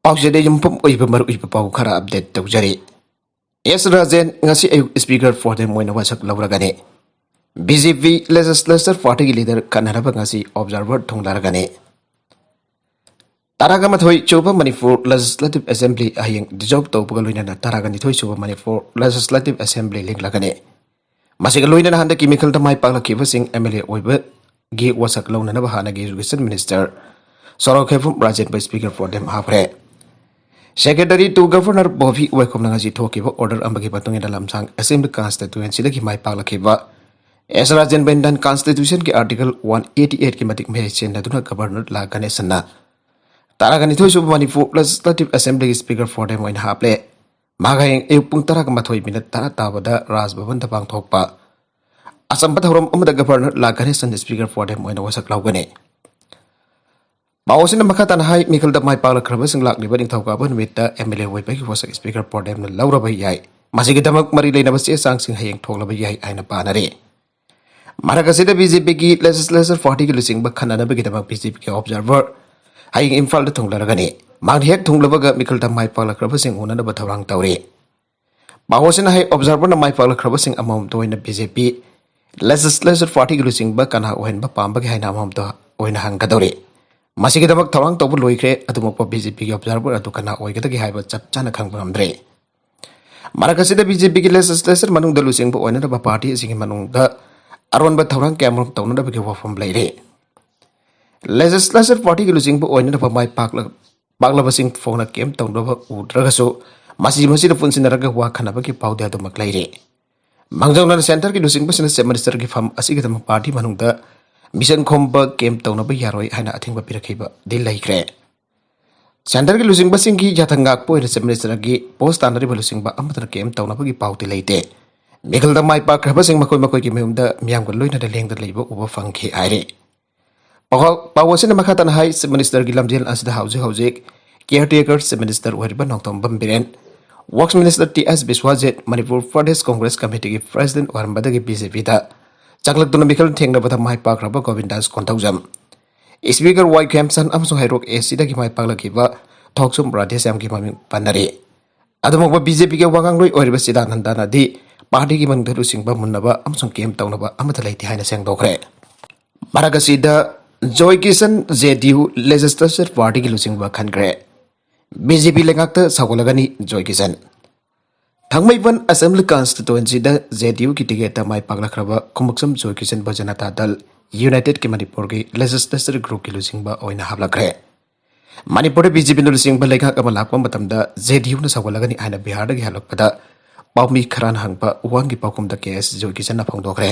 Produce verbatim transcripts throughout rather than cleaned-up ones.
ꯄꯥꯎꯆꯦꯗ ꯌꯨꯝꯐꯝ ꯑꯣꯏꯕ ꯃꯔꯨꯑꯣꯏꯕ ꯄꯥꯎ ꯈꯔ ꯑꯞꯗꯦꯠ ꯇꯧꯖꯔꯤ꯫ ꯑꯦꯁ ꯔꯥꯖꯦꯟ ꯉꯁꯤ ꯑꯌꯨꯛ ꯁ꯭ꯄꯤꯀꯔ ꯐꯣꯔ ꯗꯦꯝ ꯑꯣꯏꯅ ꯋꯥꯁꯛ ꯂꯧꯔꯒꯅꯤ꯫ ꯕꯤ ꯖꯦ ꯄꯤ ꯂꯦꯖꯤꯁꯂꯦꯆꯔ ꯄꯥꯔꯇꯤꯒꯤ ꯂꯤꯗꯔ ꯈꯟꯅꯅꯕ ꯉꯁꯤ ꯑꯣꯕꯖꯥꯔꯚꯔ ꯊꯨꯡꯂꯔꯒꯅꯤ꯫ ꯇꯔꯥꯒ ꯃꯥꯊꯣꯏ ꯁꯨꯕ ꯃꯅꯤꯄꯨꯔ ꯂꯦꯖꯤꯁꯂꯦꯇꯤꯚ ꯑꯦꯁꯦꯝꯕ꯭ꯂꯤ ꯍꯌꯦꯡ ꯗꯤꯖꯣꯜꯚ ꯇꯧꯕꯒ ꯂꯣꯏꯅꯅ ꯇꯔꯥꯒ ꯅꯤꯊꯣꯏ ꯁꯨꯕ ꯃꯅꯤꯄꯨꯔ ꯂꯦꯖꯤꯁꯂꯦꯇꯤꯚ ꯑꯦꯁꯦꯝꯕ꯭ꯂꯤ ꯂꯤꯡꯂꯒꯅꯤ꯫ ꯃꯁꯤꯒ ꯂꯣꯏꯅꯅ ꯍꯟꯗꯛꯀꯤ ꯃꯤꯈꯜꯗ ꯃꯥꯏ ꯄꯥꯛꯂꯛꯈꯤꯕꯁꯤꯡ ꯑꯦꯝ ꯑꯦꯜ ꯑꯦ ꯑꯣꯏꯕꯒꯤ ꯋꯥꯁꯛ ꯂꯧꯅꯅꯕ ꯍꯥꯟꯅꯒꯤ ꯏꯖꯨꯀꯦꯁꯟ ꯃꯤꯅꯤꯁꯇꯔ ꯁꯣꯔꯣꯛꯈꯦꯐꯝ ꯔꯥꯖꯦꯟꯕꯨ ꯁ꯭ꯄꯤꯀꯔ ꯐꯣꯔ ꯗꯦꯝ ꯍꯥꯞꯈ꯭ꯔꯦ꯫ ꯁꯦꯀ꯭ꯔꯦꯇꯔꯤ ꯇꯨ ꯒꯚꯔꯅꯔ ꯕꯣꯕꯤ ꯋꯦꯈꯣꯝꯅ ꯉꯁꯤ ꯊꯣꯛꯈꯤꯕ ꯑꯣꯔꯗꯔ ꯑꯃꯒꯤ ꯃꯇꯨꯡ ꯏꯟꯅ ꯂꯝꯁꯥꯡ ꯑꯦꯁꯦꯝꯕ꯭ꯂꯤ ꯀꯟꯁꯇꯤꯇ꯭ꯌꯨꯑꯦꯟꯁꯤꯗꯒꯤ ꯃꯥꯏ ꯄꯥꯛꯂꯛꯈꯤꯕ ꯑꯦꯁ ꯔꯥꯖꯦꯟꯕ ꯏꯟꯗꯤꯌꯟ ꯀꯟꯁꯇꯤꯇ꯭ꯌꯨꯁꯟꯒꯤ ꯑꯥꯔꯇꯤꯀꯜ ꯋꯥꯟ ꯑꯦꯠꯇꯤ ꯑꯦꯠꯀꯤ ꯃꯇꯤꯛ ꯃꯌꯥꯏ ꯆꯦꯟꯅꯗꯨꯅ ꯒꯚꯔꯅꯔ ꯂꯥ ꯒꯅꯦꯁꯟꯅ ꯇꯔꯥꯒ ꯅꯤꯊꯣꯏ ꯁꯨꯕ ꯃꯅꯤꯄꯨꯔ ꯂꯦꯖꯤꯁꯂꯦꯇꯤꯚ ꯑꯦꯁꯦꯝꯕ꯭ꯂꯤꯒꯤ ꯁ꯭ꯄꯤꯀꯔ ꯐꯣꯔ ꯗꯦꯝ ꯑꯣꯏꯅ ꯍꯥꯞꯂꯦ꯫ ꯃꯍꯥꯛ ꯍꯌꯦꯡ ꯑꯌꯨꯛ ꯄꯨꯡ ꯇꯔꯥꯒ ꯃꯥꯊꯣꯏ ꯃꯤꯅꯠ ꯇꯔꯥ ꯇꯥꯕꯗ ꯔꯥꯖ ꯚꯕꯟꯗ ꯄꯥꯡꯊꯣꯛꯄ ꯑꯆꯝꯕ ꯊꯧꯔꯝ ꯑꯃꯗ ꯒꯚꯔꯅꯔ ꯂꯥ ꯒꯅꯦꯁꯟ ꯁ꯭ꯄꯤꯀꯔ ꯐꯣꯔ ꯗꯦꯝ ꯑꯣꯏꯅ ꯋꯥꯁꯛ ꯂꯧꯒꯅꯤ꯫ ꯄꯥꯎ ꯑꯁꯤꯅ ꯃꯈꯥ ꯇꯥꯅ ꯍꯥꯏ, ꯃꯤꯈꯜꯗ ꯃꯥꯏ ꯄꯥꯛꯂꯛꯈ꯭ꯔꯕꯁꯤꯡ ꯂꯥꯛꯂꯤꯕ ꯅꯤꯡꯊꯧꯀꯥꯕ ꯅꯨꯃꯤꯠꯇ ꯑꯦꯝ ꯑꯦꯜ ꯑꯦ ꯑꯣꯏꯕꯒꯤ ꯋꯥꯁꯛ ꯁ꯭ꯄꯤꯀꯔ ꯐꯣꯔ ꯗꯦꯝꯅ ꯂꯧꯔꯕ ꯌꯥꯏ꯫ ꯃꯁꯤꯒꯤꯗꯃꯛ ꯃꯔꯤ ꯂꯩꯅꯕ ꯆꯦ ꯆꯥꯡꯁꯤꯡ ꯍꯌꯦꯡ ꯊꯣꯛꯂꯕ ꯌꯥꯏ ꯍꯥꯏꯅ ꯄꯥꯅꯔꯤ꯫ ꯃꯔꯛ ꯑꯁꯤꯗ ꯕꯤ ꯖꯦ ꯄꯤꯒꯤ ꯂꯦꯖꯤꯁꯂꯦꯆꯔ ꯄꯥꯔꯇꯤꯒꯤ ꯂꯨꯆꯤꯡꯕ ꯈꯟꯅꯅꯕꯒꯤꯗꯃꯛ ꯕꯤ ꯖꯦ ꯄꯤꯒꯤ ꯑꯣꯕꯖꯥꯔꯚꯔ ꯍꯌꯦꯡ ꯏꯝꯐꯥꯜꯗ ꯊꯨꯡꯂꯔꯒꯅꯤ꯫ ꯃꯍꯥꯛꯅ ꯍꯦꯛ ꯊꯨꯡꯂꯕꯒ ꯃꯤꯈꯜꯗ ꯃꯥꯏ ꯄꯥꯛꯂꯛꯈ꯭ꯔꯕꯁꯤꯡ ꯎꯅꯅꯕ ꯊꯧꯔꯥꯡ ꯇꯧꯔꯤ꯫ ꯄꯥꯎ ꯑꯁꯤꯅ ꯍꯥꯏ, ꯑꯣꯕꯖꯥꯔꯚꯔꯅ ꯃꯥꯏ ꯄꯥꯛꯂꯛꯈ꯭ꯔꯕꯁꯤꯡ ꯑꯃꯃꯝꯇ ꯑꯣꯏꯅ ꯕꯤ ꯖꯦ ꯄꯤ ꯂꯦꯖꯤꯁꯂꯦꯆꯔ ꯄꯥꯔꯇꯤꯒꯤ ꯂꯨꯆꯤꯡꯕ ꯀꯅꯥ ꯑꯣꯏꯍꯟꯕ ꯄꯥꯝꯕꯒꯦ ꯍꯥꯏꯅ ꯑꯃꯃꯝꯇ ꯑꯣꯏꯅ ꯍꯪꯒꯗꯧꯔꯤ꯫ ꯃꯁꯤꯒꯤꯗꯃꯛ ꯊꯧꯔꯥꯡ ꯇꯧꯕ ꯂꯣꯏꯈ꯭ꯔꯦ꯫ ꯑꯗꯨꯃꯛꯄ ꯕꯤ ꯖꯦ ꯄꯤꯒꯤ ꯑꯣꯕꯖꯥꯔꯚꯔ ꯑꯗꯨ ꯀꯅꯥ ꯑꯣꯏꯒꯗꯒꯦ ꯍꯥꯏꯕ ꯆꯞ ꯆꯥꯅ ꯈꯪꯕ ꯉꯝꯗ꯭ꯔꯦ꯫ ꯃꯔꯛ ꯑꯁꯤꯗ ꯕꯤ ꯖꯦ ꯄꯤꯒꯤ ꯂꯦꯖꯤꯁꯂꯦꯆꯔ ꯃꯅꯨꯡꯗ ꯂꯨꯆꯤꯡꯕ ꯑꯣꯏꯅꯅꯕ ꯄꯥꯔꯇꯤ ꯑꯁꯤꯒꯤ ꯃꯅꯨꯡꯗ ꯑꯔꯣꯟꯕ ꯊꯧꯔꯥꯡ ꯀꯌꯥꯃꯔꯨꯝ ꯇꯧꯅꯅꯕꯒꯤ ꯋꯥꯐꯝ ꯂꯩꯔꯦ꯫ ꯂꯦꯖꯤꯁꯂꯦꯆꯔ ꯄꯥꯔꯇꯤꯒꯤ ꯂꯨꯆꯤꯡꯕ ꯑꯣꯏꯅꯅꯕ ꯃꯥꯏ ꯄꯥꯛꯂ-, ꯄꯥꯛꯂꯕꯁꯤꯡ ꯐꯣꯡꯅ ꯀꯦꯝ ꯇꯧꯅꯕ ꯎꯗ꯭ꯔꯒꯁꯨ, ꯃꯁꯤ ꯃꯁꯤꯗ ꯄꯨꯟꯁꯤꯟꯅꯔꯒ ꯋꯥ ꯈꯟꯅꯕꯒꯤ ꯄꯥꯎꯗꯤ ꯑꯗꯨꯃꯛ ꯂꯩꯔꯤ꯫ ꯃꯥꯡꯖꯧꯅꯅ ꯁꯦꯟꯇꯔꯒꯤ ꯂꯨꯆꯤꯡꯕꯁꯤꯡꯅ ꯆꯤꯐ ꯃꯤꯅꯤꯁꯇꯔꯒꯤ ꯐꯝ ꯑꯁꯤꯒꯤꯗꯃꯛ ꯄꯥꯔꯇꯤ ꯃꯅꯨꯡꯗ ꯃꯤꯁꯟ ꯈꯣꯝꯕ ꯀꯦꯝ ꯇꯧꯅꯕ ꯌꯥꯔꯣꯏ ꯍꯥꯏꯅ ꯑꯊꯤꯡꯕ ꯄꯤꯔꯛꯈꯤꯕꯗꯤ ꯂꯩꯈ꯭ꯔꯦ꯫ ꯁꯦꯟꯇꯔꯒꯤ ꯂꯨꯆꯤꯡꯕꯁꯤꯡꯒꯤ ꯌꯥꯊꯪ ꯉꯥꯛꯄ ꯑꯣꯏꯅ ꯆꯤꯐ ꯃꯤꯅꯤꯁꯇꯔꯒꯤ ꯄꯣꯁ ꯇꯥꯟꯅꯔꯤꯕ ꯂꯨꯆꯤꯡꯕ ꯑꯃꯠꯇꯅ ꯀꯦꯝ ꯇꯧꯅꯕꯒꯤ ꯄꯥꯎꯗꯤ ꯂꯩꯇꯦ꯫ ꯃꯤꯈꯜꯗ ꯃꯥꯏ ꯄꯥꯛꯈ꯭ꯔꯕꯁꯤꯡ ꯃꯈꯣꯏ ꯃꯈꯣꯏꯒꯤ ꯃꯌꯨꯝꯗ ꯃꯤꯌꯥꯝꯒ ꯂꯣꯏꯅꯅ ꯂꯦꯡꯗꯅ ꯂꯩꯕ ꯎꯕ ꯐꯪꯈꯤ ꯍꯥꯏꯔꯤ꯫ ꯄꯥꯎ-, ꯄꯥꯎ ꯑꯁꯤꯅ ꯃꯈꯥ ꯇꯥꯅ ꯍꯥꯏ, ꯆꯤꯐ ꯃꯤꯅꯤꯁꯇꯔꯒꯤ ꯂꯝꯖꯦꯜ ꯑꯁꯤꯗ ꯍꯧꯖꯤꯛ ꯍꯧꯖꯤꯛ ꯀꯤꯌꯔ ꯇꯦꯀꯔ ꯆꯤꯐ ꯃꯤꯅꯤꯁꯇꯔ ꯑꯣꯏꯔꯤꯕ Nongthombam Biren, works minister T S Biswajit, Manipur Pradesh Congress ꯀꯃꯤꯇꯤꯒꯤ ꯄ꯭ꯔꯦꯁꯤꯗꯦꯟꯠ ꯑꯣꯏꯔꯝꯕꯗꯒꯤ ꯕꯤ ꯖꯦ ꯄꯤꯗ ꯆꯪꯂꯛꯇꯨꯅ ꯃꯤꯈꯜ ꯊꯦꯡꯅꯕꯗ ꯃꯥꯏ ꯄꯥꯛꯈ꯭ꯔꯕ ꯒꯣꯕꯤꯟꯗꯥꯁ ꯀꯣꯟꯊꯧꯖꯝ, ꯁ꯭ꯄꯤꯀꯔ ꯋꯥꯏ ꯈꯦꯝꯆꯟ ꯑꯃꯁꯨꯡ ꯍꯩꯔꯣꯛ ꯑꯦ ꯁꯤꯗꯒꯤ ꯃꯥꯏ ꯄꯥꯛꯂꯛꯈꯤꯕ ꯊꯣꯛꯆꯣꯝ ꯔꯥꯙꯦꯁ꯭ꯌꯥꯝꯒꯤ ꯃꯃꯤꯡ ꯄꯟꯅꯔꯤ꯫ ꯑꯗꯨꯃꯛꯄ ꯕꯤ ꯖꯦ ꯄꯤꯒꯤ ꯋꯥꯉꯥꯡꯂꯣꯏ ꯑꯣꯏꯔꯤꯕ ꯆꯤꯗꯥꯅꯟꯗꯅꯗꯤ ꯄꯥꯔꯇꯤꯒꯤ ꯃꯅꯨꯡꯗ ꯂꯨꯆꯤꯡꯕ ꯃꯨꯟꯅꯕ ꯑꯃꯁꯨꯡ ꯀꯦꯝ ꯇꯧꯅꯕ ꯑꯃꯠꯇ ꯂꯩꯇꯦ ꯍꯥꯏꯅ ꯁꯦꯡꯗꯣꯛꯈ꯭ꯔꯦ꯫ ꯃꯔꯛ ꯑꯁꯤꯗ ꯖꯣꯏ ꯀꯤꯁꯟ ꯖꯦ ꯗꯤ ꯌꯨ ꯂꯦꯖꯤꯁꯂꯦꯆꯔ ꯄꯥꯔꯇꯤꯒꯤ ꯂꯨꯆꯤꯡꯕ ꯈꯟꯈ꯭ꯔꯦ꯫ ꯕꯤ ꯖꯦ ꯄꯤ ꯂꯩꯉꯥꯛꯇ ꯁꯧꯒꯠꯂꯒꯅꯤ ꯖꯣꯏ ꯀꯤꯁꯟ꯫ ꯊꯥꯡꯃꯩꯕꯟ ꯑꯦꯁꯦꯝꯕ꯭ꯂꯤ ꯀꯟꯁꯇꯤꯇ꯭ꯋꯦꯟꯁꯤꯗ ꯖꯦ ꯗꯤ ꯌꯨꯒꯤ ꯇꯤꯀꯦꯠꯇ ꯃꯥꯏ ꯄꯥꯛꯂꯛꯈ꯭ꯔꯕ ꯈꯨꯃꯨꯛꯁꯝ ꯖꯣꯏ ꯀꯤꯁꯟꯕꯨ ꯖꯅꯇꯥ ꯗꯜ ꯌꯨꯅꯥꯏꯇꯦꯗꯀꯤ ꯃꯅꯤꯄꯨꯔꯒꯤ ꯂꯦꯖꯤꯁꯂꯦꯆꯔ ꯒ꯭ꯔꯨꯞꯀꯤ ꯂꯨꯆꯤꯡꯕ ꯑꯣꯏꯅ ꯍꯥꯞꯂꯛꯈ꯭ꯔꯦ꯫ ꯃꯅꯤꯄꯨꯔꯗ ꯕꯤ ꯖꯦ ꯄꯤꯅ ꯂꯨꯆꯤꯡꯕ ꯂꯩꯉꯥꯛ ꯑꯃ ꯂꯥꯛꯄ ꯃꯇꯝꯗ ꯖꯦ ꯗꯤ ꯌꯨꯅ ꯁꯧꯒꯠꯂꯒꯅꯤ ꯍꯥꯏꯅ ꯕꯤꯍꯥꯔꯗꯒꯤ ꯍꯜꯂꯛꯄꯗ ꯄꯥꯎꯃꯤ ꯈꯔꯅ ꯍꯪꯕ ꯋꯥꯍꯪꯒꯤ ꯄꯥꯎꯈꯨꯝꯗ ꯀꯦ ꯑꯦꯁ ꯖꯣꯏ ꯀꯤꯁꯟꯅ ꯐꯣꯡꯗꯣꯛꯈ꯭ꯔꯦ꯫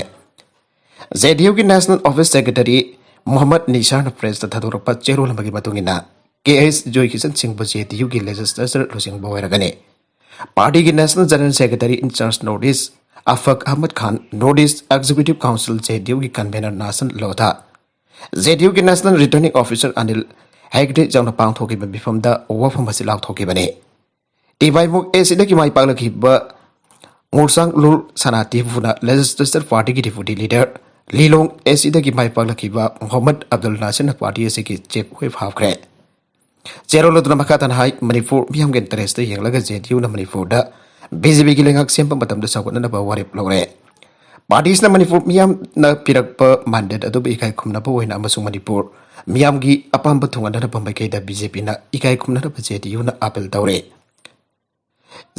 ꯖꯦ ꯗꯤ ꯌꯨꯒꯤ ꯅꯦꯁꯅꯦꯜ ꯑꯣꯐꯤꯁ ꯁꯦꯀ꯭ꯔꯦꯇꯔꯤ ꯃꯣꯍꯝꯃꯗ ꯅꯤꯁꯥꯔꯅ ꯄ꯭ꯔꯦꯁꯇ ꯊꯥꯗꯣꯔꯛꯄ ꯆꯦꯔꯣꯜ ꯑꯃꯒꯤ ꯃꯇꯨꯡ ꯏꯟꯅ, ꯀꯦ ꯑꯦꯁ ꯖꯣꯏ ꯀꯤꯁꯟ ꯁꯤꯡꯕꯨ ꯖꯦ ꯗꯤ ꯌꯨꯒꯤ ꯂꯦꯖꯤꯁꯂꯦꯆꯔ ꯂꯨꯆꯤꯡꯕ ꯑꯣꯏꯔꯒꯅꯤ꯫ ꯄꯥꯔꯇꯤꯒꯤ national general secretary in charge north east Afaq Ahmad Khan, north east executive council J D ꯌꯨꯒꯤ convener Nason Lotha, J D ꯌꯨꯒꯤ national returning officer Anil Hegde ꯌꯥꯎꯅ ꯄꯥꯡꯊꯣꯛꯈꯤꯕ ꯃꯤꯐꯝꯗ ꯋꯥꯐꯝ ꯑꯁꯤ ꯂꯥꯎꯊꯣꯛꯈꯤꯕꯅꯤ꯫ ꯇꯤꯕꯥꯏꯃꯨꯛ ꯑꯦ ꯁꯤꯗꯒꯤ ꯃꯥꯏ ꯄꯥꯛꯂꯛꯈꯤꯕ ꯉꯣꯔꯁꯥꯡ ꯂꯨꯜ ꯁꯅꯥꯇꯤꯕꯨꯅ ꯂꯦꯖꯤꯁꯂꯦꯆꯔ ꯄꯥꯔꯇꯤꯒꯤ ꯗꯤꯄꯨꯇꯤ ꯂꯤꯗꯔ, ꯂꯤꯂꯣꯡ ꯑꯦ ꯁꯤꯗꯒꯤ ꯃꯥꯏ ꯄꯥꯛꯂꯛꯈꯤꯕ ꯃꯣꯍꯝꯃꯗ ꯑꯕꯗꯨꯜ ꯅꯥꯁꯤꯔꯅ ꯄꯥꯔꯇꯤ ꯑꯁꯤꯒꯤ ꯆꯦꯞ ꯍꯨꯏꯞ ꯍꯥꯞꯈ꯭ꯔꯦ꯫ ꯆꯦꯔꯣꯜ ꯑꯗꯨꯅ ꯃꯈꯥ ꯇꯥꯅ ꯍꯥꯏ, ꯃꯅꯤꯄꯨꯔ ꯃꯤꯌꯥꯝꯒꯤ ꯏꯟꯇꯔꯦꯁꯇ ꯌꯦꯡꯂꯒ ꯖꯦ ꯗꯤ ꯌꯨꯅ ꯃꯅꯤꯄꯨꯔꯗ ꯕꯤ ꯖꯦ ꯄꯤꯒꯤ ꯂꯩꯉꯥꯛ ꯁꯦꯝꯕ ꯃꯇꯝꯗ ꯁꯧꯒꯠꯅꯅꯕ ꯋꯥꯔꯦꯞ ꯂꯧꯔꯦ꯫ ꯄꯥꯔꯇꯤꯁꯤꯅ ꯃꯅꯤꯄꯨꯔ ꯃꯤꯌꯥꯝꯅ ꯄꯤꯔꯛꯄ ꯃꯥꯟꯗꯦꯠ ꯑꯗꯨꯕꯨ ꯏꯀꯥꯏ ꯈꯨꯝꯅꯕ ꯑꯣꯏꯅ ꯑꯃꯁꯨꯡ ꯃꯅꯤꯄꯨꯔ ꯃꯤꯌꯥꯝꯒꯤ ꯑꯄꯥꯝꯕ ꯊꯨꯡꯍꯟꯅꯅꯕ ꯃꯥꯏꯀꯩꯗ ꯕꯤ ꯖꯦ ꯄꯤꯅ ꯏꯀꯥꯏ ꯈꯨꯝꯅꯅꯕ ꯖꯦ ꯗꯤ ꯌꯨꯅ ꯑꯥꯄꯤꯜ ꯇꯧꯔꯦ꯫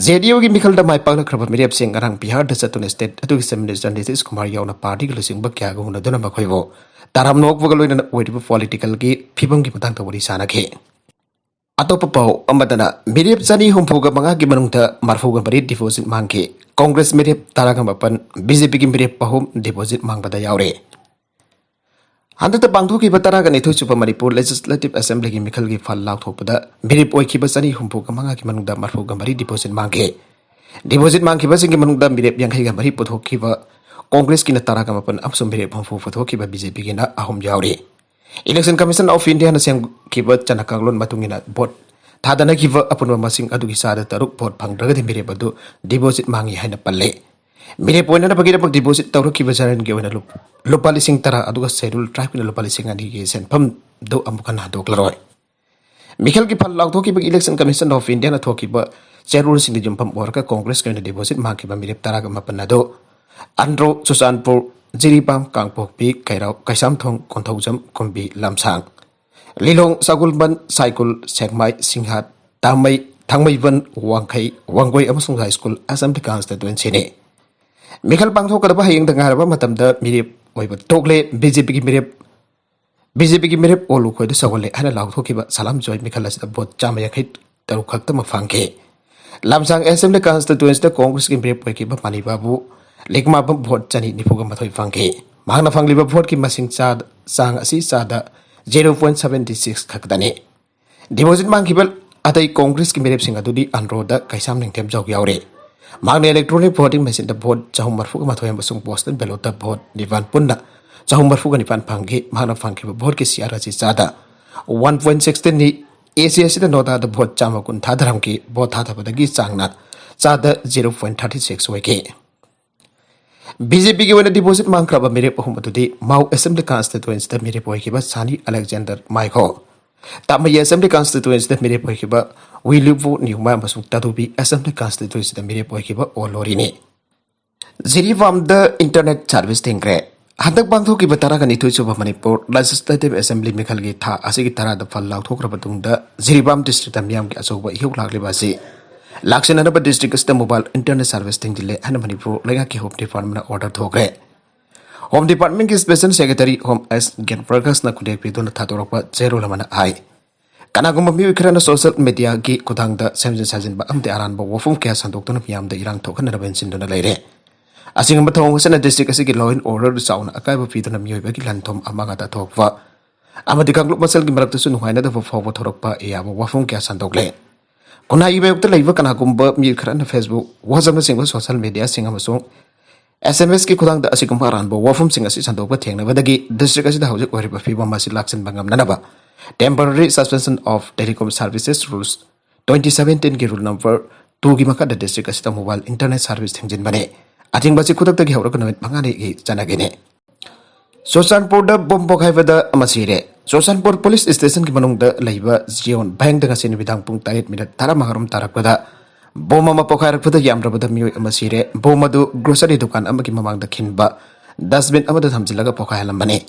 ꯖꯦ ꯗꯤ ꯌꯨꯒꯤ ꯃꯤꯈꯜꯗ ꯃꯥꯏ ꯄꯥꯛꯂꯛꯈ꯭ꯔꯕ ꯃꯤꯔꯦꯞꯁꯤꯡ ꯉꯔꯥꯡ ꯕꯤꯍꯥꯔꯗ ꯆꯠꯇꯨꯅ ꯁ꯭ꯇꯦꯠ ꯑꯗꯨꯒꯤ ꯆꯤꯐ ꯃꯤꯅꯤꯁꯇꯔ ꯅꯤꯇꯤꯁ ꯀꯨꯃꯥꯔ ꯌꯥꯎꯅ ꯄꯥꯔꯇꯤꯒꯤ ꯂꯨꯆꯤꯡꯕ ꯀꯌꯥꯒ ꯎꯅꯗꯨꯅ ꯃꯈꯣꯏꯕꯨ ꯇꯔꯥꯝꯅ ꯑꯣꯛꯄꯒ ꯂꯣꯏꯅꯅ ꯑꯣꯏꯔꯤꯕ ꯄꯣꯂꯤꯇꯤꯀꯦꯜꯒꯤ ꯐꯤꯕꯝꯒꯤ ꯃꯇꯥꯡꯗ ꯋꯥꯔꯤ ꯁꯥꯅꯈꯤ꯫ ꯑꯇꯣꯞꯄ ꯄꯥꯎ ꯑꯃꯗꯅ, ꯃꯤꯔꯦꯞ ꯆꯅꯤ ꯍꯨꯝꯐꯨꯒ ꯃꯉꯥꯒꯤ ꯃꯅꯨꯡꯗ ꯃꯔꯐꯨꯒ ꯃꯔꯤ ꯗꯤꯄꯣꯖꯤꯠ ꯃꯥꯡꯈꯤ꯫ ꯀꯣꯡꯒ꯭ꯔꯦꯁ ꯃꯤꯔꯦꯞ ꯇꯔꯥꯒ ꯃꯥꯄꯟ, ꯕꯤ ꯖꯦ ꯄꯤꯒꯤ ꯃꯤꯔꯦꯞ ꯑꯍꯨꯝ ꯗꯤꯄꯣꯖꯤꯠ ꯃꯥꯡꯕꯗ ꯌꯥꯎꯔꯦ꯫ ꯍꯟꯗꯛꯇ ꯄꯥꯡꯊꯣꯛꯈꯤꯕ ꯇꯔꯥꯒ ꯅꯤꯊꯣꯏ ꯁꯨꯕ ꯃꯅꯤꯄꯨꯔ ꯂꯦꯖꯤꯁꯂꯦꯇꯤꯚ ꯑꯦꯁꯦꯝꯕ꯭ꯂꯤꯒꯤ ꯃꯤꯈꯜꯒꯤ ꯐꯜ ꯂꯥꯎꯊꯣꯛꯄꯗ ꯃꯤꯔꯦꯞ ꯑꯣꯏꯈꯤꯕ ꯆꯅꯤ ꯍꯨꯝꯐꯨꯒ ꯃꯉꯥꯒꯤ ꯃꯅꯨꯡꯗ ꯃꯔꯐꯨꯒ ꯃꯔꯤ ꯗꯤꯄꯣꯖꯤꯠ ꯃꯥꯡꯈꯤ꯫ ꯗꯤꯄꯣꯖꯤꯠ ꯃꯥꯡꯈꯤꯕꯁꯤꯡꯒꯤ ꯃꯅꯨꯡꯗ ꯃꯤꯔꯦꯞ ꯌꯥꯡꯈꯩꯒ ꯃꯔꯤ ꯄꯨꯊꯣꯛꯈꯤꯕ ꯀꯣꯡꯒ꯭ꯔꯦꯁꯀꯤꯅ ꯇꯔꯥꯒ ꯃꯥꯄꯟ ꯑꯃꯁꯨꯡ ꯃꯤꯔꯦꯞ ꯍꯨꯝꯐꯨ ꯄꯨꯊꯣꯛꯈꯤꯕ ꯕꯤ ꯖꯦ ꯄꯤꯒꯤꯅ ꯑꯍꯨꯝ ꯌꯥꯎꯔꯤ꯫ Election Commission of Indiaꯅ ꯁꯦꯝꯈꯤꯕ ꯆꯠꯅ ꯀꯥꯡꯂꯣꯟ ꯃꯇꯨꯡ ꯏꯟꯅ ꯚꯣꯠ ꯊꯥꯗꯅꯈꯤꯕ ꯑꯄꯨꯟꯕ ꯃꯁꯤꯡ ꯑꯗꯨꯒꯤ ꯆꯥꯗ ꯇꯔꯨꯛ ꯚꯣꯠ ꯐꯪꯗ꯭ꯔꯒꯗꯤ ꯃꯤꯔꯦꯞ ꯑꯗꯨ ꯗꯤꯄꯣꯖꯤꯠ ꯃꯥꯡꯉꯤ ꯍꯥꯏꯅ ꯄꯜꯂꯤ꯫ ꯃꯤꯔꯦꯞ ꯑꯣꯏꯅꯅꯕꯒꯤꯗꯃꯛ ꯗꯤꯄꯣꯖꯤꯠ ꯇꯧꯔꯛꯈꯤꯕ ꯖꯦꯅꯔꯦꯜꯒꯤ ꯑꯣꯏꯅ ꯂꯨꯞ-, ꯂꯨꯄꯥ ꯂꯤꯁꯤꯡ ꯇꯔꯥ, ꯑꯗꯨꯒ ꯁꯦꯗ꯭ꯌꯨꯜ ꯇ꯭ꯔꯥꯏꯕꯀꯤꯅ ꯂꯨꯄꯥ ꯂꯤꯁꯤꯡ ꯑꯅꯤꯒꯤ ꯁꯦꯟꯐꯝꯗꯨ ꯑꯃꯨꯛ ꯍꯟꯅ ꯍꯟꯗꯣꯛꯂꯔꯣꯏ꯫ ꯃꯤꯈꯜꯒꯤ ꯐꯜ ꯂꯥꯎꯊꯣꯛꯈꯤꯕꯒꯤ Election Commission of Indiaꯅ ꯊꯣꯛꯈꯤꯕ ꯆꯦꯔꯣꯜꯁꯤꯡꯗ ꯌꯨꯝꯐꯝ ꯑꯣꯏꯔꯒ ꯀꯣꯡꯒ꯭ꯔꯦꯁꯀꯤ ꯑꯣꯏꯅ ꯗꯤꯄꯣꯖꯤꯠ ꯃꯥꯡꯈꯤꯕ ꯃꯤꯔꯦꯞ ꯇꯔꯥꯒ ꯃꯥꯄꯟ ꯑꯗꯨ ꯑꯟꯗ꯭ꯔꯣ, ꯆꯨꯔꯆꯥꯟꯄꯨꯔ, ꯖꯤꯔꯤꯕꯥꯝ, ꯀꯥꯡꯄꯣꯛꯄꯤ, ꯀꯩꯔꯥꯎ, ꯀꯩꯁꯥꯝꯊꯣꯡ, ꯀꯣꯟꯊꯧꯖꯝ, ꯀꯨꯝꯕꯤ, ꯂꯝꯁꯥꯡ, ꯂꯤꯂꯣꯡ, ꯁꯒꯣꯜꯕꯟ, ꯁꯥꯏꯀꯨꯜ, ꯁꯦꯛꯃꯥꯏ, ꯁꯤꯡꯍꯥꯠ, ꯇꯥꯃꯩ, ꯊꯥꯡꯃꯩꯕꯟ, ꯋꯥꯡꯈꯩ, ꯋꯥꯡꯒꯣꯏ ꯑꯃꯁꯨꯡ ꯍꯥꯏ ꯁ꯭ꯀꯨꯜ ꯑꯦꯁꯦꯝꯕ꯭ꯂꯤ ꯀꯟꯁꯇꯤꯇ꯭ꯋꯦꯟꯁꯤꯅꯤ꯫ ꯃꯤꯈꯜ ꯄꯥꯡꯊꯣꯛꯀꯗꯕ ꯍꯌꯦꯡꯗ ꯉꯥꯏꯔꯕ ꯃꯇꯝꯗ ꯃꯤꯔꯦꯞ ꯑꯣꯏꯕ ꯇꯣꯛꯂꯦ꯫ ꯕꯤ ꯖꯦ ꯄꯤꯒꯤ ꯃꯤꯔꯦꯞ, ꯕꯤ ꯖꯦ ꯄꯤꯒꯤ ꯃꯤꯔꯦꯞ ꯑꯣꯂꯨ ꯈꯣꯏꯗ ꯁꯧꯒꯠꯂꯦ ꯍꯥꯏꯅ ꯂꯥꯎꯊꯣꯛꯈꯤꯕ ꯁꯂꯥꯝ ꯖꯣꯏ ꯃꯤꯈꯜ ꯑꯁꯤꯗ ꯚꯣꯠ ꯆꯥꯝꯃ ꯌꯥꯡꯈꯩ ꯇꯔꯨꯛ ꯈꯛꯇꯃꯛ ꯐꯪꯈꯤ꯫ ꯂꯝꯁꯥꯡ ꯑꯦꯁꯦꯝꯕ꯭ꯂꯤ ꯀꯟꯁꯇꯤꯇ꯭ꯋꯦꯟꯁꯤꯗ ꯀꯣꯡꯒ꯭ꯔꯦꯁꯀꯤ ꯃꯤꯔꯦꯞ ꯑꯣꯏꯈꯤꯕ ꯃꯅꯤ ꯕꯥꯕꯨ ꯂꯤꯛꯃꯥꯕꯝ ꯚꯣꯠ ꯆꯅꯤ ꯅꯤꯐꯨꯒ ꯃꯥꯊꯣꯏ ꯐꯪꯈꯤ꯫ ꯃꯍꯥꯛꯅ ꯐꯪꯂꯤꯕ ꯚꯣꯠꯀꯤ ꯃꯁꯤꯡ ꯆꯥ-, ꯆꯥꯡ ꯑꯁꯤ ꯆꯥꯗ zero point seventy six ꯈꯛꯇꯅꯤ꯫ ꯗꯤꯄꯣꯖꯤꯠ ꯃꯥꯡꯈꯤꯕ ꯑꯇꯩ ꯀꯣꯡꯒ꯭ꯔꯦꯁꯀꯤ ꯃꯤꯔꯦꯞꯁꯤꯡ ꯑꯗꯨꯗꯤ ꯑꯟꯗ꯭ꯔꯣꯗ ꯀꯩꯁꯥꯝ ꯅꯤꯡꯊꯦꯝꯖꯧ ꯌꯥꯎꯔꯤ꯫ ꯃꯍꯥꯛꯅ electronic voting machineꯗ ꯚꯣꯠ ꯆꯍꯨꯝ ꯃꯔꯤꯐꯨꯒ ꯃꯥꯊꯣꯏ ꯑꯃꯁꯨꯡ postal ballotꯇ ꯚꯣꯠ ꯅꯤꯄꯥꯟ ꯄꯨꯟꯅ ꯆꯍꯨꯝ ꯃꯔꯤꯐꯨꯒ ꯅꯤꯄꯥꯟ ꯐꯪꯈꯤ꯫ ꯃꯍꯥꯛꯅ ꯐꯪꯈꯤꯕ ꯚꯣꯠꯀꯤ ꯁꯤꯌꯥꯔ ꯑꯁꯤ ꯆꯥꯗ one point sixteenꯅꯤ꯫ ꯑꯦ ꯁꯤ ꯑꯁꯤꯗ ꯅꯣꯇꯥꯗ ꯚꯣꯠ ꯆꯥꯝꯃ ꯀꯨꯟ ꯊꯥꯗꯔꯝꯈꯤ꯫ ꯚꯣꯠ ꯊꯥꯗꯕꯗꯒꯤ ꯆꯥꯡꯅ ꯆꯥꯗ zero point thirty six ꯑꯣꯏꯈꯤ꯫ ꯕꯤ ꯖꯦ ꯄꯤꯒꯤ ꯑꯣꯏꯅ ꯗꯤꯄꯣꯖꯤꯠ ꯃꯥꯡꯈ꯭ꯔꯕ ꯃꯤꯔꯦꯞ ꯑꯍꯨꯝ ꯑꯗꯨꯗꯤ ꯃꯥꯎ ꯑꯦꯁꯦꯝꯕ꯭ꯂꯤ ꯀꯟꯁꯇꯤꯇ꯭ꯋꯦꯟꯁꯤꯗ ꯃꯤꯔꯦꯞ ꯑꯣꯏꯈꯤꯕ ꯁꯥꯅꯤ ꯑꯂꯦꯛꯖꯦꯟꯗꯔ ꯃꯥꯏꯈꯣ, ꯇꯥꯃꯩ ꯑꯦꯁꯦꯝꯕ꯭ꯂꯤ ꯀꯟꯁꯇꯤꯇ꯭ꯋꯦꯟꯁꯤꯗ ꯃꯤꯔꯦꯞ ꯑꯣꯏꯈꯤꯕ ꯋꯤꯂꯤꯕꯨ ꯅ꯭ꯌꯨꯃꯥ ꯑꯃꯁꯨꯡ ꯇꯥꯗꯨꯕꯤ ꯑꯦꯁꯦꯝꯕ꯭ꯂꯤ ꯀꯟꯁꯇꯤꯇ꯭ꯋꯦꯟꯁꯤꯗ ꯃꯤꯔꯦꯞ ꯑꯣꯏꯈꯤꯕ ꯑꯣ ꯂꯣꯔꯤꯅꯤ꯫ ꯖꯤꯔꯤꯕꯥꯝꯗ internet service ꯊꯤꯡꯈ꯭ꯔꯦ꯫ ꯍꯟꯗꯛ ꯄꯥꯡꯊꯣꯛꯈꯤꯕ ꯇꯔꯥꯒ ꯅꯤꯊꯣꯏ ꯁꯨꯕ ꯃꯅꯤꯄꯨꯔ Legislative Assembly ꯃꯤꯈꯜꯒꯤ ꯊꯥ ꯑꯁꯤꯒꯤ ꯇꯔꯥꯗ ꯐꯜ ꯂꯥꯎꯊꯣꯛꯈ꯭ꯔꯕ ꯃꯇꯨꯡꯗ ꯖꯤꯔꯤꯕꯥꯝ districtꯇ ꯃꯤꯌꯥꯝꯒꯤ ꯑꯆꯧꯕ ꯏꯍꯧ ꯂꯥꯛꯂꯤꯕ ꯑꯁꯤ ꯂꯥꯛꯁꯤꯟꯅꯅꯕ district ꯑꯁꯤꯗ mobile internet service ꯊꯤꯡꯖꯤꯜꯂꯦ ꯍꯥꯏꯅ ꯃꯅꯤꯄꯨꯔ ꯂꯩꯉꯥꯛꯀꯤ Home Departmentꯅ order ꯊꯣꯛꯈ꯭ꯔꯦ꯫ Home Departmentꯀꯤ Special Secretary Home S ꯒ꯭ꯌꯥꯟ ꯄ꯭ꯔꯀꯥꯁꯅ ꯈꯨꯗꯦꯛ ꯄꯤꯗꯨꯅ ꯊꯥꯗꯣꯔꯛꯄ ꯆꯦꯔꯣꯜ ꯑꯃꯅ ꯍꯥꯏ, ꯀꯅꯥꯒꯨꯝꯕ ꯃꯤꯑꯣꯏ ꯈꯔꯅ social mediaꯒꯤ ꯈꯨꯠꯊꯥꯡꯗ ꯁꯦꯝꯖꯤꯟ ꯁꯥꯖꯤꯟꯕ ꯑꯃꯗꯤ ꯑꯔꯥꯟꯕ ꯋꯥꯐꯝ ꯀꯌꯥ ꯁꯟꯗꯣꯛꯇꯨꯅ ꯃꯤꯌꯥꯝꯗ ꯏꯔꯥꯡ ꯊꯣꯛꯍꯟꯅꯅꯕ ꯏꯟꯁꯤꯟꯗꯨꯅ ꯂꯩꯔꯦ꯫ ꯑꯁꯤꯒꯨꯝꯕ ꯊꯧꯑꯣꯡ ꯑꯁꯤꯅ district ꯑꯁꯤꯒꯤ law and order ꯆꯥꯎꯅ ꯑꯀꯥꯏꯕ ꯄꯤꯗꯨꯅ ꯃꯤꯑꯣꯏꯕꯒꯤ ꯂꯟ ꯊꯨꯝ ꯑꯃꯥꯡ ꯑꯇꯥ ꯊꯣꯛꯄ ꯑꯃꯗꯤ ꯀꯥꯡꯂꯨꯞ ꯃꯁꯦꯜꯒꯤ ꯃꯔꯛꯇꯁꯨ ꯅꯨꯡꯉꯥꯏꯅꯗꯕ ꯐꯥꯎꯕ ꯊꯣꯔꯛꯄ ꯌꯥꯕ ꯋꯥꯐꯝ ꯀꯌꯥ ꯁꯟꯗꯣꯛꯂꯦ꯫ ꯈꯨꯟꯅꯥꯏꯒꯤ ꯃꯥꯌꯣꯛꯇ ꯂꯩꯕ ꯀꯅꯥꯒꯨꯝꯕ ꯃꯤꯑꯣꯏ ꯈꯔꯅ Facebook, WhatsAppꯅꯆꯤꯡꯕ social mediaꯁꯤꯡ ꯑꯃꯁꯨꯡ SMSꯀꯤ ꯈꯨꯠꯊꯥꯡꯗ ꯑꯁꯤꯒꯨꯝꯕ ꯑꯔꯥꯟꯕ ꯋꯥꯐꯝꯁꯤꯡ ꯑꯁꯤ ꯁꯟꯗꯣꯛꯄ ꯊꯦꯡꯅꯕꯗꯒꯤ district ꯑꯁꯤꯗ ꯍꯧꯖꯤꯛ ꯑꯣꯏꯔꯤꯕ ꯐꯤꯕꯝ ꯑꯁꯤ ꯂꯥꯛꯁꯤꯟꯕ ꯉꯝꯅꯅꯕ Temporary Suspension of Telecom Services Rules twenty seventeenꯒꯤ rule number twoꯒꯤ ꯃꯈꯥꯗ district ꯑꯁꯤꯗ mobile internet service ꯊꯤꯡꯖꯤꯟꯕꯅꯤ꯫ ꯑꯊꯤꯡꯕ ꯑꯁꯤ ꯈꯨꯗꯛꯇꯒꯤ ꯍꯧꯔꯒ ꯅꯨꯃꯤꯠ ꯃꯉꯥꯅꯤꯒꯤ ꯆꯠꯅꯒꯅꯤ꯫ ꯆꯨꯔꯆꯥꯟꯄꯨꯔꯗ ꯕꯣꯝ ꯄꯣꯈꯥꯏꯕꯗ ꯑꯃ ꯁꯤꯔꯦ꯫ ꯆꯨꯔꯆꯥꯟꯄꯨꯔ ꯄꯨꯂꯤꯁ ꯁ꯭ꯇꯦꯁꯟꯒꯤ ꯃꯅꯨꯡꯗ ꯂꯩꯕ ꯖꯤꯌꯣꯟ ꯕꯦꯡꯗ ꯉꯁꯤ ꯅꯨꯃꯤꯗꯥꯡ ꯄꯨꯡ ꯇꯔꯦꯠ ꯃꯤꯅꯠ ꯇꯔꯥꯃꯉꯥꯔꯣꯝ ꯇꯥꯔꯛꯄꯗ ꯕꯣꯝ ꯑꯃ ꯄꯣꯈꯥꯏꯔꯛꯄꯗ ꯌꯥꯝꯗ꯭ꯔꯕꯗ ꯃꯤꯑꯣꯏ ꯑꯃ ꯁꯤꯔꯦ꯫ ꯕꯣꯝ ꯑꯗꯨ ꯒ꯭ꯔꯣꯁꯔꯤ ꯗꯨꯀꯥꯟ ꯑꯃꯒꯤ ꯃꯃꯥꯡꯗ ꯈꯤꯟꯕ ꯗꯁꯕꯤꯟ ꯑꯃꯗ ꯊꯝꯖꯤꯜꯂꯒ ꯄꯣꯈꯥꯏꯍꯜꯂꯝꯕꯅꯤ꯫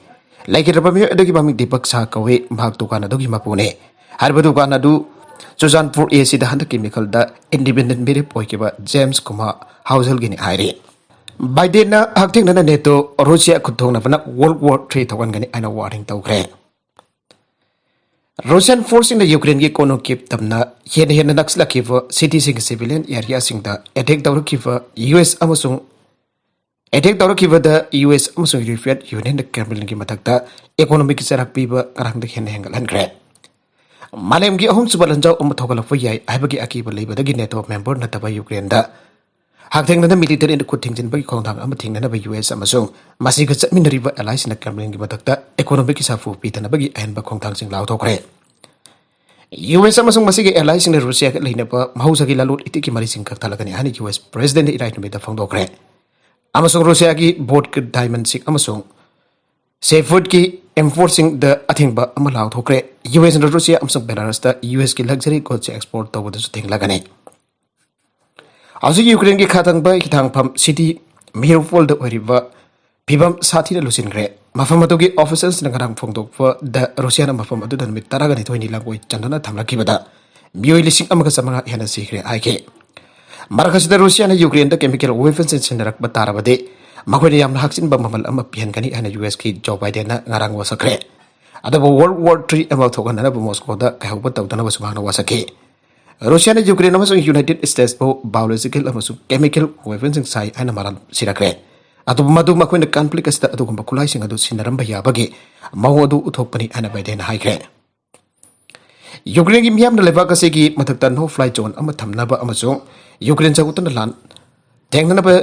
ꯂꯩꯈꯤꯗ꯭ꯔꯕ ꯃꯤꯑꯣꯏ ꯑꯗꯨꯒꯤ ꯃꯃꯤꯡ ꯗꯤꯄꯛ ꯁꯥꯍ ꯀꯧꯏ꯫ ꯃꯍꯥꯛ ꯗꯨꯀꯥꯟ ꯑꯗꯨꯒꯤ ꯃꯄꯨꯅꯤ꯫ ꯍꯥꯏꯔꯤꯕ ꯗꯨꯀꯥꯟ ꯑꯗꯨ ꯆꯨꯔꯆꯥꯟꯄꯨꯔ ꯑꯦꯁꯤꯗ ꯍꯟꯗꯛꯀꯤ ꯃꯤꯈꯜꯗ ꯏꯟꯗꯤꯄꯦꯟꯗꯦꯟ ꯃꯤꯔꯦꯞ ꯑꯣꯏꯈꯤꯕ ꯖꯦꯝꯁ ꯀꯨꯃꯥꯔ ꯍꯥꯎꯖꯦꯜꯒꯤꯅꯤ ꯍꯥꯏꯔꯤ꯫ ꯕꯥꯏꯗꯦꯟꯅ ꯍꯛꯊꯦꯡꯅꯅ ꯅꯦꯇꯣ ꯔꯨꯁꯤꯌꯥ ꯈꯨꯠꯊꯣꯡꯅꯕꯅ ꯋꯥꯔꯜ ꯋꯥꯔ ꯊ꯭ꯔꯤ ꯊꯣꯛꯍꯟꯒꯅꯤ ꯍꯥꯏꯅ ꯋꯥꯔꯅꯤꯡ ꯇꯧꯈ꯭ꯔꯦ꯫ ꯔꯨꯁꯤꯌꯥꯟ ꯐꯣꯔꯁꯁꯤꯡꯅ ꯌꯨꯀ꯭ꯔꯦꯟꯒꯤ ꯀꯣꯅꯨꯡ ꯀꯤꯞ ꯇꯝꯅ ꯍꯦꯟꯅ ꯍꯦꯟꯅ ꯅꯛꯁꯤꯜꯂꯛꯈꯤꯕ ꯁꯤꯇꯤꯁꯤꯡꯒꯤ ꯁꯤꯚꯤꯂꯤꯌꯟ ꯑꯦꯔꯤꯌꯥꯁꯤꯡꯗ ꯑꯦꯇꯦꯛ ꯇꯧꯔꯛꯈꯤꯕ ꯌꯨ ꯑꯦꯁ ꯑꯃꯁꯨꯡ ꯑꯦꯇꯦꯛ ꯇꯧꯔꯛꯈꯤꯕꯗ ꯌꯨ ꯑꯦꯁ ꯑꯃꯁꯨꯡ ꯌꯨꯔꯣꯄꯤꯌꯟ ꯌꯨꯅꯤꯌꯟꯅ ꯀ꯭ꯔꯦꯝꯂꯤꯟꯒꯤ ꯃꯊꯛꯇ ꯏꯀꯣꯅꯣꯃꯤꯛ ꯆꯔꯥꯛ ꯄꯤꯕ ꯉꯔꯥꯡꯗꯒꯤ ꯍꯦꯟꯅ ꯍꯦꯟꯒꯠꯍꯟꯈ꯭ꯔꯦ꯫ ꯃꯥꯂꯦꯝꯒꯤ ꯑꯍꯨꯝꯁꯨꯕ ꯂꯥꯟꯖꯥꯎ ꯑꯃ ꯊꯣꯛꯍꯜꯂꯛꯄ ꯌꯥꯏ ꯍꯥꯏꯕꯒꯤ ꯑꯀꯤꯕ ꯂꯩꯕꯗꯒꯤ ꯅꯦꯇꯣ ꯃꯦꯝꯕꯔ ꯅꯠꯇꯕ ꯌꯨꯀ꯭ꯔꯦꯟꯗ ꯍꯛꯊꯦꯡꯅꯅ ꯃꯤꯂꯤꯇꯔꯤꯅ ꯈꯨꯠ ꯊꯤꯡꯖꯤꯟꯕꯒꯤ ꯈꯣꯡꯊꯥꯡ ꯑꯃ ꯊꯦꯡꯅꯅꯕ ꯌꯨ ꯑꯦꯁ ꯑꯃꯁꯨꯡ ꯃꯁꯤꯒ ꯆꯠꯃꯤꯟꯅꯔꯤꯕ ꯑꯦꯂꯥꯏꯁꯤꯡꯅ ꯀ꯭ꯔꯦꯝꯂꯤꯟꯒꯤ ꯃꯊꯛꯇ ꯏꯀꯣꯅꯣꯃꯤꯛꯀꯤ ꯁꯥꯐꯨ ꯄꯤꯗꯅꯕꯒꯤ ꯑꯍꯦꯟꯕ ꯈꯣꯡꯊꯥꯡꯁꯤꯡ ꯂꯥꯎꯊꯣꯛꯈ꯭ꯔꯦ꯫ ꯌꯨ ꯑꯦꯁ ꯑꯃꯁꯨꯡ ꯃꯁꯤꯒꯤ ꯑꯦꯂꯥꯏꯁꯤꯡꯅ ꯔꯨꯁꯤꯌꯥꯒ ꯂꯩꯅꯕ ꯃꯍꯧꯁꯥꯒꯤ ꯂꯂꯣꯟ ꯏꯇꯤꯛꯀꯤ ꯃꯔꯤꯁꯤꯡ ꯀꯛꯊꯠꯂꯒꯅꯤ ꯍꯥꯏꯅ ꯌꯨ ꯑꯦꯁ ꯄ꯭ꯔꯦꯁꯤꯗꯦꯟꯠꯅ ꯏꯔꯥꯏ ꯅꯨꯃꯤꯠꯇ ꯐꯣꯡꯗꯣꯛꯈ꯭ꯔꯦ꯫ ꯑꯃꯁꯨꯡ ꯔꯨꯁꯤꯌꯥꯒꯤ ꯕꯣꯠꯀꯤ ꯗꯥꯏꯃꯟꯁꯤꯡ ꯑꯃꯁꯨꯡ ꯁꯦꯐꯨꯗꯀꯤ ꯏꯝꯄꯣꯔꯠꯁꯤꯡꯗ ꯑꯊꯤꯡꯕ ꯑꯃ ꯂꯥꯎꯊꯣꯛꯈ꯭ꯔꯦ꯫ ꯌꯨ ꯑꯦꯁꯅ ꯔꯨꯁꯤꯌꯥ ꯑꯃꯁꯨꯡ ꯕꯦꯂꯥꯔꯁꯇ ꯌꯨ ꯑꯦꯁꯀꯤ ꯂꯛꯖꯔꯤ ꯒꯨꯗꯁ ꯑꯦꯛꯁꯄꯣꯔꯠ ꯇꯧꯕꯗꯁꯨ ꯊꯤꯡꯂꯒꯅꯤ꯫ ꯍꯧꯖꯤꯛ ꯌꯨꯀ꯭ꯔꯦꯟꯒꯤ ꯈꯥ ꯊꯪꯕ ꯍꯤꯊꯥꯡꯐꯝ ꯁꯤꯇꯤ ꯃꯤꯔꯣꯄꯣꯜꯗ ꯑꯣꯏꯔꯤꯕ ꯐꯤꯕꯝ ꯁꯥꯊꯤꯅ ꯂꯨꯁꯤꯟꯈ꯭ꯔꯦ꯫ ꯃꯐꯝ ꯑꯗꯨꯒꯤ ꯑꯣꯐꯤꯁꯤꯌꯦꯜꯁꯅ ꯉꯔꯥꯡ ꯐꯣꯡꯗꯣꯛꯄꯗ ꯔꯨꯁꯤꯌꯥꯅ ꯃꯐꯝ ꯑꯗꯨꯗ ꯅꯨꯃꯤꯠ ꯇꯔꯥꯒ ꯅꯤꯊꯣꯏꯅꯤ ꯂꯥꯡꯒꯣꯏ ꯆꯟꯗꯨꯅ ꯊꯝꯂꯛꯈꯤꯕꯗ ꯃꯤꯑꯣꯏ ꯂꯤꯁꯤꯡ ꯑꯃꯒ ꯆꯥꯃꯉꯥ ꯍꯦꯟꯅ ꯁꯤꯈ꯭ꯔꯦ ꯍꯥꯏꯈꯤ꯫ ꯃꯔꯛ ꯑꯁꯤꯗ ꯔꯨꯁꯤꯌꯥꯅ ꯌꯨꯀ꯭ꯔꯦꯟꯗ ꯀꯦꯃꯤꯀꯦꯜ ꯋꯦꯄꯟꯁꯤꯡ ꯁꯤꯖꯤꯟꯅꯔꯛꯄ ꯇꯥꯔꯕꯗꯤ ꯃꯈꯣꯏꯅ ꯌꯥꯝꯅ ꯍꯥꯞꯆꯤꯟꯕ ꯃꯃꯜ ꯑꯃ ꯄꯤꯍꯟꯒꯅꯤ ꯍꯥꯏꯅ ꯌꯨ ꯑꯦꯁꯀꯤ ꯖꯣ ꯕꯥꯏꯗꯦꯟꯅ ꯉꯔꯥꯡ ꯋꯥꯁꯛꯈ꯭ꯔꯦ꯫ ꯑꯗꯨꯕꯨ ꯋꯥꯔꯜ ꯋꯥꯔ ꯊ꯭ꯔꯤ ꯑꯃ ꯊꯣꯛꯍꯟꯅꯅꯕ ꯃꯣꯁꯀꯣꯗ ꯀꯥꯏꯍꯧꯕ ꯇꯧꯗꯅꯕꯁꯨ ꯃꯍꯥꯛꯅ ꯋꯥꯁꯛꯈꯤ꯫ ꯔꯨꯁꯤꯌꯥꯅ ꯌꯨꯀ꯭ꯔꯦꯟ ꯑꯃꯁꯨꯡ ꯌꯨꯅꯥꯏꯇꯦꯗ ꯁ꯭ꯇꯦꯠꯁꯄꯨ ꯕꯥꯏꯑꯣꯂꯣꯖꯤꯀꯦꯜ ꯑꯃꯁꯨꯡ ꯀꯦꯃꯤꯀꯦꯜ ꯋꯦꯄꯟꯁꯤꯡ ꯁꯥꯏ ꯍꯥꯏꯅ ꯃꯔꯥꯜ ꯁꯤꯔꯛꯈ꯭ꯔꯦ꯫ ꯑꯗꯨꯕꯨ ꯃꯗꯨ ꯃꯈꯣꯏꯅ ꯀꯟꯐ꯭ꯂꯤꯛ ꯑꯁꯤꯗ ꯑꯗꯨꯒꯨꯝꯕ ꯈꯨꯠꯂꯥꯏꯁꯤꯡ ꯑꯗꯨ ꯁꯤꯖꯤꯟꯅꯔꯝꯕ ꯌꯥꯕꯒꯤ ꯃꯑꯣꯡ ꯑꯗꯨ ꯎꯠꯊꯣꯛꯄꯅꯤ ꯍꯥꯏꯅ ꯕꯥꯏꯗꯦꯟꯅ ꯍꯥꯏꯈ꯭ꯔꯦ꯫ ꯌꯨꯀ꯭ꯔꯦꯟꯒꯤ ꯃꯤꯌꯥꯝꯅ ꯂꯩꯕꯥꯛ ꯑꯁꯤꯒꯤ ꯃꯊꯛꯇ ꯅꯣ ꯐ꯭ꯂꯥꯏ ꯖꯣꯟ ꯑꯃ ꯊꯝꯅꯕ ꯑꯃꯁꯨꯡ ꯌꯨꯀ꯭ꯔꯦꯟ ꯆꯥꯎꯈꯠꯇꯨꯅ ꯂꯥꯟ ꯊꯦꯡꯅꯅꯕ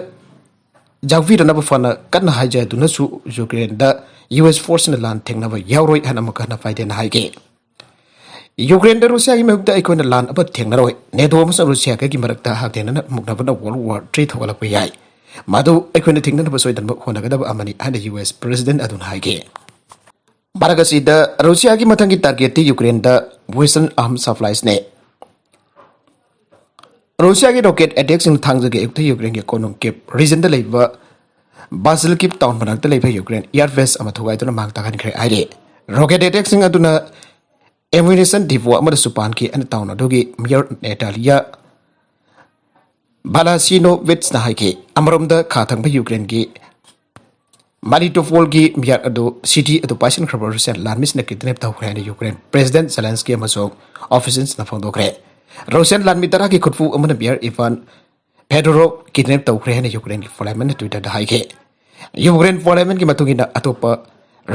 ꯌꯥꯎꯕꯤꯗꯅꯕ ꯐꯅ ꯀꯟꯅ ꯍꯥꯏꯖꯗꯨꯅꯁꯨ ꯌꯨꯀ꯭ꯔꯦꯟꯗ ꯌꯨ ꯑꯦꯁ ꯐꯣꯔꯁꯅ ꯂꯥꯟ ꯊꯦꯡꯅꯕ ꯌꯥꯎꯔꯣꯏ ꯍꯥꯏꯅ ꯑꯃꯨꯛ ꯍꯟꯅ ꯕꯥꯏꯗꯦꯟꯅ ꯍꯥꯏꯈꯤ꯫ ꯌꯨꯀ꯭ꯔꯦꯟꯗ ꯔꯨꯁꯤꯌꯥꯒꯤ ꯃꯥꯌꯣꯛꯇ ꯑꯩꯈꯣꯏꯅ ꯂꯥꯟ ꯑꯃ ꯊꯦꯡꯅꯔꯣꯏ꯫ ꯅꯦꯇꯣ ꯑꯃꯁꯨꯡ ꯔꯨꯁꯤꯌꯥꯒꯒꯤ ꯃꯔꯛꯇ ꯍꯛꯊꯦꯡꯅꯅ ꯃꯨꯛꯅꯕꯅ ꯋꯥꯔꯜ ꯋꯥꯔ ꯊ꯭ꯔꯤ ꯊꯣꯛꯍꯜꯂꯛꯄ ꯌꯥꯏ꯫ ꯃꯗꯨ ꯑꯩꯈꯣꯏꯅ ꯊꯤꯡꯅꯅꯕ ꯁꯣꯏꯗꯅꯃꯛ ꯍꯣꯠꯅꯒꯗꯕ ꯑꯃꯅꯤ ꯍꯥꯏꯅ ꯌꯨ ꯑꯦꯁ ꯄ꯭ꯔꯦꯁꯤꯗꯦꯟꯠ ꯑꯗꯨꯅ ꯍꯥꯏꯈꯤ꯫ ꯃꯔꯛ ꯑꯁꯤꯗ ꯔꯨꯁꯤꯌꯥꯒꯤ ꯃꯊꯪꯒꯤ ꯇꯥꯔꯒꯦꯠꯇꯤ ꯌꯨꯀ꯭ꯔꯦꯟꯗ Western Arm Suppliesꯅꯦ꯫ ꯔꯨꯁꯤꯌꯥꯒꯤ ꯔꯣꯀꯦꯠ ꯑꯦꯇꯦꯛꯁꯤꯡ ꯊꯥꯡꯖꯒꯤ ꯑꯌꯨꯛꯇ ꯌꯨꯀ꯭ꯔꯦꯟꯒꯤ ꯀꯣꯅꯨꯡ ꯀꯦꯞ ꯔꯤꯖꯟꯗ ꯂꯩꯕ ꯕꯥꯁꯤꯜ ꯀꯤꯞ ꯇꯥꯎꯟ ꯃꯅꯥꯛꯇ ꯂꯩꯕ ꯌꯨꯀ꯭ꯔꯦꯟ ꯏꯌꯥꯔ ꯕꯦꯁ ꯑꯃ ꯊꯨꯒꯥꯏꯗꯨꯅ ꯃꯥꯡ ꯇꯥꯛꯍꯟꯈ꯭ꯔꯦ ꯍꯥꯏꯔꯤ꯫ ꯔꯣꯀꯦꯠ ꯑꯦꯇꯦꯛꯁꯤꯡ ꯑꯗꯨꯅ ꯑꯦꯃꯨꯅꯤꯁꯟ ꯗꯤꯄꯣ ꯑꯃꯗꯁꯨ ꯄꯥꯟꯈꯤ ꯍꯥꯏꯅ ꯇꯥꯎꯟ ꯑꯗꯨꯒꯤ ꯃꯤꯌꯔ ꯅꯦꯇꯥꯂꯤꯌꯥ ꯕꯥꯂꯥꯁꯤꯅꯣꯚꯤꯠꯁꯅ ꯍꯥꯏꯈꯤ꯫ ꯑꯃꯔꯣꯝꯗ ꯈꯥ ꯊꯪꯕ ꯌꯨꯀ꯭ꯔꯦꯟꯒꯤ ꯃꯥꯂꯤꯇꯣꯐꯣꯜꯒꯤ ꯃꯤꯌꯥꯔ ꯑꯗꯨ ꯁꯤꯇꯤ ꯑꯗꯨ ꯄꯥꯏꯁꯤꯟꯈ꯭ꯔꯕ ꯔꯨꯁꯤꯌꯥꯟ ꯂꯥꯟꯃꯤꯁꯤꯡꯅ ꯀꯤꯗꯅꯦꯞ ꯇꯧꯈ꯭ꯔꯦ ꯍꯥꯏꯅ ꯌꯨꯀ꯭ꯔꯦꯟ ꯄ꯭ꯔꯦꯁꯤꯗꯦꯟꯠ ꯖꯦꯂꯦꯟꯁꯀꯤ ꯑꯃꯁꯨꯡ ꯑꯣꯐꯤꯁꯤꯌꯦꯜꯁꯅ ꯐꯣꯡꯗꯣꯛꯈ꯭ꯔꯦ꯫ ꯔꯨꯁꯤꯌꯥꯟ ꯂꯥꯟꯃꯤ ꯇꯔꯥꯒꯤ ꯈꯨꯠꯄꯨ ꯑꯃꯅ ꯃꯤꯌꯥꯔ ꯏꯚꯥꯟ ꯐꯦꯗꯣꯔꯣꯚ ꯀꯤꯗꯅꯦꯞ ꯇꯧꯈ꯭ꯔꯦ ꯍꯥꯏꯅ ꯌꯨꯀ꯭ꯔꯦꯟꯒꯤ ꯄꯥꯔꯂꯤꯌꯥꯃꯦꯟꯠꯅ ꯇ꯭ꯋꯤꯇꯔꯗ ꯍꯥꯏꯈꯤ꯫ ꯌꯨꯀ꯭ꯔꯦꯟ ꯄꯥꯔꯂꯤꯌꯥꯃꯦꯟꯠꯀꯤ ꯃꯇꯨꯡ ꯏꯟꯅ ꯑꯇꯣꯞꯄ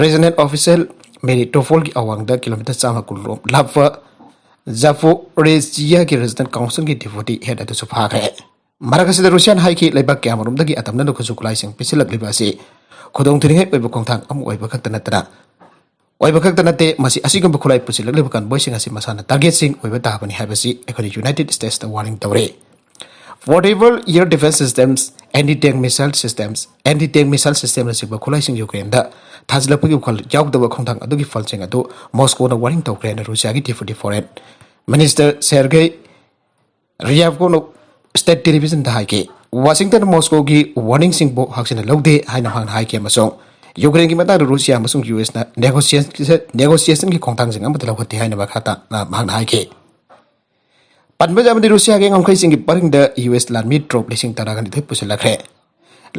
ꯔꯤꯖꯅꯦꯜ ꯑꯣꯐꯤꯁꯤꯌꯦꯜ ꯃꯦꯔꯤꯇꯣꯐꯣꯜꯒꯤ ꯑꯋꯥꯡꯗ ꯀꯤꯂꯣꯃꯤꯇꯔ ꯆꯥꯝꯃ ꯀꯨꯟꯔꯣꯝ ꯂꯥꯞꯄ ꯖꯥꯐꯣꯔꯦꯖꯤꯌꯥꯒꯤ ꯔꯤꯖꯅꯦꯜ ꯀꯥꯎꯟꯁꯤꯜꯒꯤ ꯗꯦꯄ꯭ꯌꯨꯇꯤ ꯍꯦꯗ ꯑꯗꯨꯁꯨ ꯐꯥꯈ꯭ꯔꯦ꯫ ꯃꯔꯛ ꯑꯁꯤꯗ ꯔꯨꯁꯤꯌꯥꯅ ꯍꯥꯏꯈꯤ, ꯂꯩꯕꯥꯛ ꯀꯌꯥꯃꯔꯨꯝꯗꯒꯤ ꯑꯇꯝꯅꯅ ꯈꯨꯠꯁꯨ ꯈꯨꯠꯂꯥꯏꯁꯤꯡ ꯄꯤꯁꯤꯜꯂꯛꯂꯤꯕ ꯑꯁꯤ ꯈꯨꯗꯣꯡꯊꯤꯅꯤꯡꯉꯥꯏ ꯑꯣꯏꯕ ꯈꯣꯡꯊꯥꯡ ꯑꯃ ꯑꯣꯏꯕ ꯈꯛꯇ ꯅꯠꯇꯅ ꯑꯣꯏꯕ ꯈꯛꯇ ꯅꯠꯇꯦ, ꯃꯁꯤ ꯑꯁꯤꯒꯨꯝꯕ ꯈꯨꯠꯂꯥꯏ ꯄꯨꯁꯤꯜꯂꯛꯂꯤꯕ ꯀꯟꯚꯣꯏꯁꯤꯡ ꯑꯁꯤ ꯃꯁꯥꯅ ꯇꯥꯔꯒꯦꯠꯁꯤꯡ ꯑꯣꯏꯕ ꯇꯥꯕꯅꯤ ꯍꯥꯏꯕꯁꯤ ꯑꯩꯈꯣꯏꯅ ꯌꯨꯅꯥꯏꯇꯦꯗ ꯁ꯭ꯇꯦꯠꯁꯇ ꯋꯥꯔꯅꯤꯡ ꯇꯧꯔꯤ꯫ Portable air defense systems, anti-tank missile systems, anti-tank missile systemꯅꯆꯤꯡꯕ ꯈꯨꯠꯂꯥꯏꯁꯤꯡ ꯌꯨꯀ꯭ꯔꯦꯟꯗ ꯊꯥꯖꯤꯜꯂꯛꯄꯒꯤ ꯋꯥꯈꯜ ꯌꯥꯎꯗꯕ ꯈꯣꯡꯊꯥꯡ ꯑꯗꯨꯒꯤ ꯐꯜꯁꯤꯡ ꯑꯗꯨ ꯃꯣꯁꯀꯣꯅ ꯋꯥꯔꯅꯤꯡ ꯇꯧꯈ꯭ꯔꯦ ꯍꯥꯏꯅ ꯔꯨꯁꯤꯌꯥꯒꯤ ꯗꯦꯄ꯭ꯌꯨꯇꯤ ꯐꯣꯔꯦꯟ ꯃꯤꯅꯤꯁꯇꯔ ꯁꯦꯔꯒꯦ ꯔꯤꯌꯥꯕꯀꯣꯅꯣꯚ ꯁ꯭ꯇꯦꯠ ꯇꯦꯂꯤꯚꯤꯖꯟꯗ ꯍꯥꯏꯈꯤ꯫ ꯋꯥꯁꯤꯡꯇꯟꯅ ꯃꯣꯁꯀꯣꯒꯤ ꯋꯥꯔꯅꯤꯡꯁꯤꯡꯕꯨ ꯍꯛꯆꯤꯟꯅ ꯂꯧꯗꯦ ꯍꯥꯏꯅ ꯃꯍꯥꯛꯅ ꯍꯥꯏꯈꯤ ꯑꯃꯁꯨꯡ ꯌꯨꯀ꯭ꯔꯦꯟꯒꯤ ꯃꯇꯥꯡꯗ ꯔꯨꯁꯤꯌꯥ ꯑꯃꯁꯨꯡ ꯌꯨ ꯑꯦꯁꯅ ꯅꯦꯒꯣꯁꯤꯌꯦꯁꯟ, ꯅꯦꯒꯣꯁꯤꯌꯦꯁꯟꯒꯤ ꯈꯣꯡꯊꯥꯡꯁꯤꯡ ꯑꯃꯠꯇ ꯂꯧꯈꯠꯇꯦ ꯍꯥꯏꯅ ꯃꯈꯥ ꯇꯥꯅ ꯃꯍꯥꯛꯅ ꯍꯥꯏꯈꯤ꯫ ꯄꯟꯕ ꯌꯥꯕꯗꯤ ꯔꯨꯁꯤꯌꯥꯒꯤ ꯉꯝꯈꯩꯁꯤꯡꯒꯤ ꯄꯔꯤꯡꯗ ꯌꯨ ꯑꯦꯁ ꯂꯥꯟꯃꯤ ꯇ꯭ꯔꯨꯞ ꯂꯤꯁꯤꯡ ꯇꯔꯥꯒ ꯅꯤꯊꯣꯏ ꯄꯨꯁꯤꯜꯂꯛꯈ꯭ꯔꯦ꯫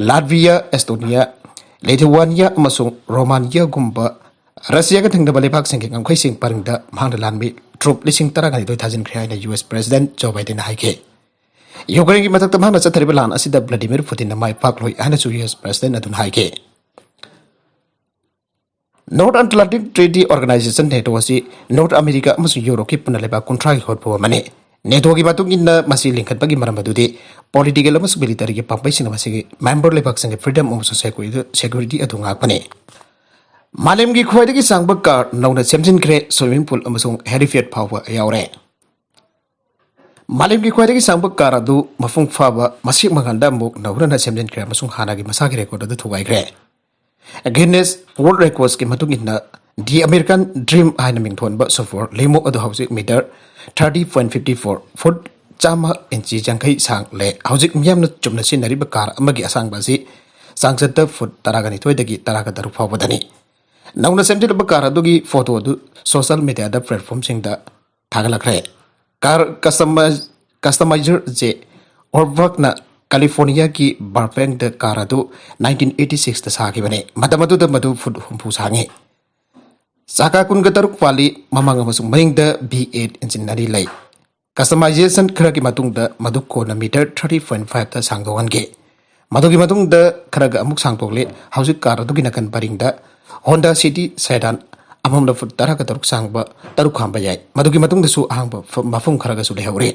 ꯂꯥꯠꯚꯤꯌꯥ, ꯑꯦꯁꯇꯣꯅꯤꯌꯥ, ꯂꯤꯊꯨꯋꯥꯅꯤꯌꯥ ꯑꯃꯁꯨꯡ ꯔꯣꯃꯥꯅꯤꯌꯥꯒꯨꯝꯕ ꯔꯁꯤꯌꯥꯒ ꯊꯪꯅꯕ ꯂꯩꯕꯥꯛꯁꯤꯡꯒꯤ ꯉꯝꯈꯩꯁꯤꯡ ꯄꯔꯤꯡꯗ ꯃꯍꯥꯛꯅ ꯂꯥꯟꯃꯤ ꯇ꯭ꯔꯨꯞ ꯂꯤꯁꯤꯡ ꯇꯔꯥꯒ ꯅꯤꯊꯣꯏ ꯊꯥꯖꯤꯟꯈ꯭ꯔꯦ ꯍꯥꯏꯅ ꯌꯨ ꯑꯦꯁ ꯄ꯭ꯔꯦꯁꯤꯗꯦꯟꯠ ꯖꯣ ꯕꯥꯏꯗꯦꯟꯅ ꯍꯥꯏꯈꯤ꯫ ꯌꯨꯀ꯭ꯔꯦꯟꯒꯤ ꯃꯊꯛꯇ ꯃꯍꯥꯛꯅ ꯆꯠꯊꯔꯤꯕ ꯂꯥꯟ ꯑꯁꯤꯗ ꯚ꯭ꯂꯥꯗꯤꯃꯤꯔ ꯄꯨꯇꯤꯟꯅ ꯃꯥꯏ ꯄꯥꯛꯂꯣꯏ ꯍꯥꯏꯅꯁꯨ ꯌꯨ ꯑꯦꯁ ꯄ꯭ꯔꯦꯁꯤꯗꯦꯟꯠ ꯑꯗꯨꯅ ꯍꯥꯏꯈꯤ꯫ ꯅꯣꯔꯠ ꯑꯦꯇꯂꯥꯟꯇꯤꯛ ꯇ꯭ꯔꯤꯇꯤ ꯑꯣꯔꯒꯅꯥꯏꯖꯦꯁꯟ ꯅꯦꯇꯣ ꯑꯁꯤ ꯅꯣꯔꯠ ꯑꯃꯦꯔꯤꯀꯥ ꯑꯃꯁꯨꯡ ꯌꯨꯔꯣꯞꯀꯤ ꯄꯨꯟꯅ ꯂꯩꯕꯥꯛ ꯀꯨꯟꯊ꯭ꯔꯥꯒꯤ ꯍꯧꯔꯛꯐꯝ ꯑꯃꯅꯤ꯫ ꯅꯦꯇꯣꯒꯤ ꯃꯇꯨꯡ ꯏꯟꯅ ꯃꯁꯤ ꯂꯤꯡꯈꯠꯄꯒꯤ ꯃꯔꯝ ꯑꯗꯨꯗꯤ ꯄꯣꯂꯤꯇꯤꯀꯦꯜ ꯑꯃꯁꯨꯡ ꯃꯤꯂꯤꯇꯔꯤꯒꯤ ꯄꯥꯝꯕꯩꯁꯤꯡꯅ ꯃꯁꯤꯒꯤ ꯃꯦꯝꯕꯔ ꯂꯩꯕꯥꯛꯁꯤꯡꯒꯤ ꯐ꯭ꯔꯤꯗꯝ ꯑꯃꯁꯨꯡ ꯁꯦꯀ꯭ꯌꯨꯔꯤꯇꯤ ꯑꯗꯨ ꯉꯥꯛꯄꯅꯤ꯫ ꯃꯥꯂꯦꯝꯒꯤ ꯈ꯭ꯋꯥꯏꯗꯒꯤ ꯁꯥꯡꯕ ꯀꯥꯔ ꯅꯧꯅ ꯁꯦꯝꯖꯤꯟꯈ꯭ꯔꯦ, ꯁ꯭ꯋꯤꯃꯤꯡ ꯄꯨꯜ ꯑꯃꯁꯨꯡ ꯍꯦꯂꯤꯄꯦꯗ ꯐꯥꯎꯕ ꯌꯥꯎꯔꯦ꯫ ꯃꯥꯂꯦꯝꯒꯤ ꯈ꯭ꯋꯥꯏꯗꯒꯤ ꯁꯥꯡꯕ ꯀꯥꯔ ꯑꯗꯨ ꯃꯄꯨꯡ ꯐꯥꯕ ꯃꯁꯦꯛ ꯃꯉꯥꯜꯗ ꯑꯃꯨꯛ ꯅꯧꯍꯧꯅꯅ ꯁꯦꯝꯖꯤꯟꯈ꯭ꯔꯦ ꯑꯃꯁꯨꯡ ꯍꯥꯟꯅꯒꯤ ꯃꯁꯥꯒꯤ ꯔꯦꯀꯣꯔꯗ ꯑꯗꯨ ꯊꯨꯒꯥꯏꯈ꯭ꯔꯦ꯫ ꯒꯤꯟꯅꯦꯁ ꯋꯥꯔꯜꯗ ꯔꯦꯀꯣꯔꯗꯁꯀꯤ ꯃꯇꯨꯡ ꯏꯟꯅ The American Dream ꯍꯥꯏꯅ ꯃꯤꯡꯊꯣꯟꯕ ꯁꯨꯄꯔ ꯂꯤꯃꯣ ꯑꯗꯨ ꯍꯧꯖꯤꯛ metre thirty point fifty four, foot ꯆꯥꯝꯃ ꯏꯟꯆꯤ ꯌꯥꯡꯈꯩ ꯁꯥꯡꯂꯦ꯫ ꯍꯧꯖꯤꯛ ꯃꯤꯌꯥꯝꯅ ꯆꯨꯝꯅ ꯁꯤꯖꯤꯟꯅꯔꯤꯕ ꯀꯥꯔ ꯑꯃꯒꯤ ꯑꯁꯥꯡꯕ ꯑꯁꯤ ꯆꯥꯡꯆꯠꯇ ꯐꯨꯠ ꯇꯔꯥꯒ ꯅꯤꯊꯣꯏꯗꯒꯤ ꯇꯔꯥꯒ ꯇꯔꯨꯛ ꯐꯥꯎꯕꯗꯅꯤ꯫ ꯅꯧꯅ ꯁꯦꯝꯖꯤꯜꯂꯕ ꯀꯥꯔ ꯑꯗꯨꯒꯤ ꯐꯣꯇꯣ ꯑꯗꯨ ꯁꯣꯁꯤꯌꯦꯜ ꯃꯤꯗꯤꯌꯥꯗ ꯄ꯭ꯂꯦꯠꯐꯣꯝꯁꯤꯡꯗ ꯊꯥꯒꯠꯂꯛꯈ꯭ꯔꯦ꯫ ꯀꯥꯔ ꯀꯁꯇꯃꯥꯏ-, ꯀꯁꯇꯃꯥꯏꯖꯔ ꯖꯦ ꯑꯣꯔꯕꯥꯛꯅ ꯀꯦꯂꯤꯐꯣꯔꯅꯤꯌꯥꯒꯤ ꯕꯔꯕꯦꯡꯗ ꯀꯥꯔ ꯑꯗꯨ ꯅꯥꯏꯟꯇꯤꯟ ꯑꯩꯠꯇꯤ ꯁꯤꯛꯁꯇ ꯁꯥꯈꯤꯕꯅꯤ꯫ ꯃꯇꯝ ꯑꯗꯨꯗ ꯃꯗꯨ ꯐꯨꯠ ꯍꯨꯝꯐꯨ ꯁꯥꯡꯉꯤ꯫ ꯆꯥꯀꯥ ꯀꯨꯟꯒ ꯇꯔꯨꯛ ꯄꯥꯜꯂꯤ꯫ ꯃꯃꯥꯡ ꯑꯃꯁꯨꯡ ꯃꯅꯤꯡꯗ ꯚꯤ ꯑꯦꯠ ꯏꯟꯖꯤꯟ ꯑꯅꯤ ꯂꯩ꯫ ꯀꯁꯇꯃꯥꯏꯖꯦꯁꯟ ꯈꯔꯒꯤ ꯃꯇꯨꯡꯗ ꯃꯗꯨ ꯀꯣꯟꯅ ꯃꯤꯇꯔ ꯊꯥꯔꯇꯤ ꯄꯣꯏꯟ ꯐꯥꯏꯚꯇ ꯁꯥꯡꯗꯣꯛꯍꯟꯈꯤ꯫ ꯃꯗꯨꯒꯤ ꯃꯇꯨꯡꯗ ꯈꯔꯒ ꯑꯃꯨꯛ ꯁꯥꯡꯗꯣꯛꯂꯦ꯫ ꯍꯧꯖꯤꯛ ꯀꯥꯔ ꯑꯗꯨꯒꯤ ꯅꯥꯀꯟ ꯄꯔꯤꯡꯗ ꯍꯣꯟꯗꯥ ꯁꯤꯇꯤ ꯁꯦꯗꯥꯟ ꯑꯃꯝꯅ ꯐꯨꯠ ꯇꯔꯥꯒ ꯇꯔꯨꯛ ꯁꯥꯡꯕ ꯇꯔꯨꯛ ꯈꯥꯝꯕ ꯌꯥꯏ꯫ ꯃꯗꯨꯒꯤ ꯃꯇꯨꯡꯗꯁꯨ ꯑꯍꯥꯡꯕ ꯐ-, ꯃꯐꯝ ꯈꯔꯒꯁꯨ ꯂꯩꯍꯧꯔꯤ꯫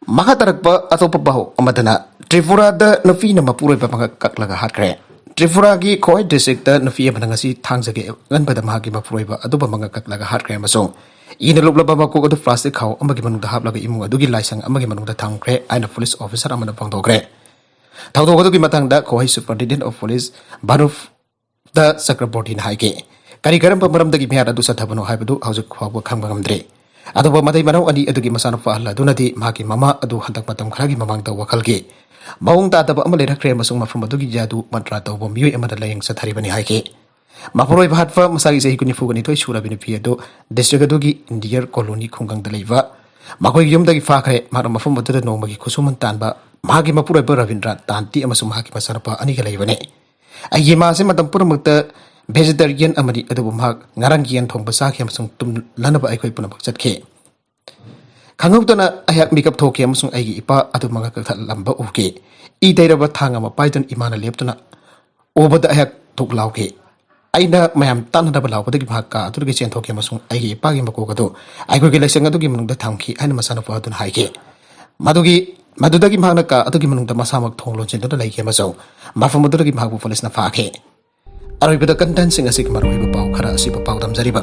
ꯃꯈꯥ ꯇꯥꯔꯛꯄ ꯑꯇꯣꯞꯄ ꯄꯥꯎ ꯑꯃꯗꯅ, ꯇ꯭ꯔꯤꯄꯨꯔꯥꯗ ꯅꯨꯄꯤꯅ ꯃꯄꯨꯔꯣꯏꯕ ꯃꯉꯛ ꯀꯛꯂꯒ ꯍꯥꯠꯈ꯭ꯔꯦ꯫ ꯇ꯭ꯔꯤꯄꯨꯔꯥꯒꯤ ꯈꯣꯋꯥꯏ ꯗꯤꯁꯇ꯭ꯔꯤꯛꯇ ꯅꯨꯄꯤ ꯑꯃꯅ ꯉꯁꯤ ꯊꯥꯡꯖꯒꯤ ꯑꯉꯟꯕꯗ ꯃꯍꯥꯛꯀꯤ ꯃꯄꯨꯔꯣꯏꯕ ꯑꯗꯨꯕꯨ ꯃꯉꯛ ꯀꯛꯂꯒ ꯍꯥꯠꯈ꯭ꯔꯦ ꯑꯃꯁꯨꯡ ꯏꯅ ꯂꯨꯞꯂꯕ ꯃꯀꯣꯛ ꯑꯗꯨ ꯄ꯭ꯂꯥꯁꯇꯤꯛ ꯈꯥꯎ ꯑꯃꯒꯤ ꯃꯅꯨꯡꯗ ꯍꯥꯞꯂꯒ ꯏꯃꯨꯡ ꯑꯗꯨꯒꯤ ꯂꯥꯏꯁꯪ ꯑꯃꯒꯤ ꯃꯅꯨꯡꯗ ꯊꯝꯈ꯭ꯔꯦ ꯍꯥꯏꯅ ꯄꯨꯂꯤꯁ ꯑꯣꯐꯤꯁꯥꯔ ꯑꯃꯅ ꯐꯣꯡꯗꯣꯛꯈ꯭ꯔꯦ꯫ ꯊꯧꯗꯣꯛ ꯑꯗꯨꯒꯤ ꯃꯇꯥꯡꯗ ꯈꯣꯋꯥꯏ ꯁꯨꯄꯔꯤꯟꯇꯦꯟꯗꯦꯟꯠ ꯑꯣꯐ ꯄꯨꯂꯤꯁ ꯚꯥꯅꯨꯞ ꯗ ꯆꯀ꯭ꯔꯕꯣꯔꯇꯤꯅ ꯍꯥꯏꯈꯤ꯫ ꯀꯔꯤ ꯀꯔꯝꯕ ꯃꯔꯝꯗꯒꯤ ꯃꯤꯍꯥꯠ ꯑꯗꯨ ꯆꯠꯊꯕꯅꯣ ꯍꯥꯏꯕꯗꯨ ꯍꯧꯖꯤꯛ ꯐꯥꯎꯕ ꯈꯪꯕ ꯉꯝꯗ꯭ꯔꯤ꯫ ꯑꯗꯨꯕꯨ ꯃꯇꯩ ꯃꯅꯥꯎ ꯑꯅꯤ ꯑꯗꯨꯒꯤ ꯃꯆꯥꯅꯨꯄꯥ ꯑꯍꯜ ꯑꯗꯨꯅꯗꯤ ꯃꯍꯥꯛꯀꯤ ꯃꯃꯥ ꯑꯗꯨ ꯍꯟꯗꯛ ꯃꯇꯝ ꯈꯔꯒꯤ ꯃꯃꯥꯡꯗ ꯋꯥꯈꯜꯒꯤ ꯃꯑꯣꯡ ꯇꯥꯗꯕ ꯑꯃ ꯂꯩꯔꯛꯈ꯭ꯔꯦ ꯑꯃꯁꯨꯡ ꯃꯐꯝ ꯑꯗꯨꯒꯤ ꯖꯥꯗꯨ ꯃꯟꯇ꯭ꯔꯥ ꯇꯧꯕ ꯃꯤꯑꯣꯏ ꯑꯃꯗ ꯂꯥꯌꯦꯡ ꯆꯠꯊꯔꯤꯕꯅꯤ ꯍꯥꯏꯈꯤ꯫ ꯃꯄꯨꯔꯣꯏꯕ ꯍꯥꯠꯄ ꯃꯁꯥꯒꯤ ꯆꯍꯤ ꯀꯨꯟꯅꯤꯐꯨꯒ ꯅꯤꯊꯣꯏ ꯁꯨꯔꯕꯤ ꯅꯨꯄꯤ ꯑꯗꯨ ꯗꯤꯁꯇ꯭ꯔꯤꯛ ꯑꯗꯨꯒꯤ ꯏꯟꯗꯤꯌꯔ ꯀꯣꯂꯣꯅꯤ ꯈꯨꯡꯒꯪꯗ ꯂꯩꯕ ꯃꯈꯣꯏꯒꯤ ꯌꯨꯝꯗꯒꯤ ꯐꯥꯈ꯭ꯔꯦ꯫ ꯃꯍꯥꯛꯅ ꯃꯐꯝ ꯑꯗꯨꯗ ꯅꯣꯡꯃꯒꯤ ꯈꯨꯠꯁꯨꯃꯟ ꯇꯥꯟꯕ ꯃꯍꯥꯛꯀꯤ ꯃꯄꯨꯔꯣꯏꯕ ꯔꯕꯤꯟꯗ꯭ꯔ ꯇꯥꯟꯇꯤ ꯑꯃꯁꯨꯡ ꯃꯍꯥꯛꯀꯤ ꯃꯆꯥꯅꯨꯄꯥ ꯑꯅꯤꯒ ꯂꯩꯕꯅꯤ꯫ ꯑꯩꯒꯤ ꯏꯃꯥ ꯑꯁꯤ ꯃꯇꯝ ꯄꯨꯝꯅꯃꯛꯇ ꯚꯦꯖꯤꯇꯦꯔꯤꯌꯟ ꯑꯃꯅꯤ, ꯑꯗꯨꯕꯨ ꯃꯍꯥꯛ ꯉꯔꯥꯡꯒꯤ ꯌꯦꯟ ꯊꯣꯡꯕ ꯆꯥꯈꯤ ꯑꯃꯁꯨꯡ ꯇꯨꯝꯂꯅꯕ ꯑꯩꯈꯣꯏ ꯄꯨꯝꯅꯃꯛ ꯆꯠꯈꯤ꯫ ꯈꯪꯍꯧꯗꯅ ꯑꯩꯍꯥꯛ ꯃꯤꯀꯞ ꯊꯣꯛꯈꯤ ꯑꯃꯁꯨꯡ ꯑꯩꯒꯤ ꯏꯄꯥ ꯑꯗꯨ ꯃꯉꯛ ꯀꯛꯊꯠꯂꯝꯕ ꯎꯈꯤ꯫ ꯏ ꯇꯩꯔꯕ ꯊꯥꯡ ꯑꯃ ꯄꯥꯏꯗꯨꯅ ꯏꯃꯥꯅ ꯂꯦꯞꯇꯨꯅ ꯎꯕꯗ ꯑꯩꯍꯥꯛ ꯊꯨꯛ ꯂꯥꯎꯈꯤ꯫ ꯑꯩꯅ ꯃꯌꯥꯝ ꯇꯥꯟꯅꯅꯕ ꯂꯥꯎꯕꯗꯒꯤ ꯃꯍꯥꯛ ꯀꯥ ꯑꯗꯨꯗꯒꯤ ꯆꯦꯟꯊꯣꯛꯈꯤ ꯑꯃꯁꯨꯡ ꯑꯩꯒꯤ ꯏꯄꯥꯒꯤ ꯃꯀꯣꯛ ꯑꯗꯨ ꯑꯩꯈꯣꯏꯒꯤ ꯂꯥꯏꯁꯪ ꯑꯗꯨꯒꯤ ꯃꯅꯨꯡꯗ ꯊꯝꯈꯤ ꯍꯥꯏꯅ ꯃꯆꯥꯅꯨꯄꯥ ꯑꯗꯨꯅ ꯍꯥꯏꯈꯤ꯫ ꯃꯗꯨꯒꯤ, ꯃꯗꯨꯗꯒꯤ ꯃꯍꯥꯛꯅ ꯀꯥ ꯑꯗꯨꯒꯤ ꯃꯅꯨꯡꯗ ꯃꯁꯥꯃꯛ ꯊꯣꯡ ꯂꯣꯟꯁꯤꯟꯗꯨꯅ ꯂꯩꯈꯤ ꯑꯃꯁꯨꯡ ꯃꯐꯝ ꯑꯗꯨꯗꯒꯤ ꯃꯍꯥꯛꯄꯨ ꯄꯨꯂꯤꯁꯅ ꯐꯥꯈꯤ꯫ ꯑꯔꯣꯏꯕꯗ ꯀꯟꯇꯦꯟꯁꯤꯡ ꯑꯁꯤꯒꯤ ꯃꯔꯨꯑꯣꯏꯕ ꯄꯥꯎ ꯈꯔ ꯑꯁꯤꯕꯨ ꯄꯥꯎꯗꯝꯖꯔꯤꯕ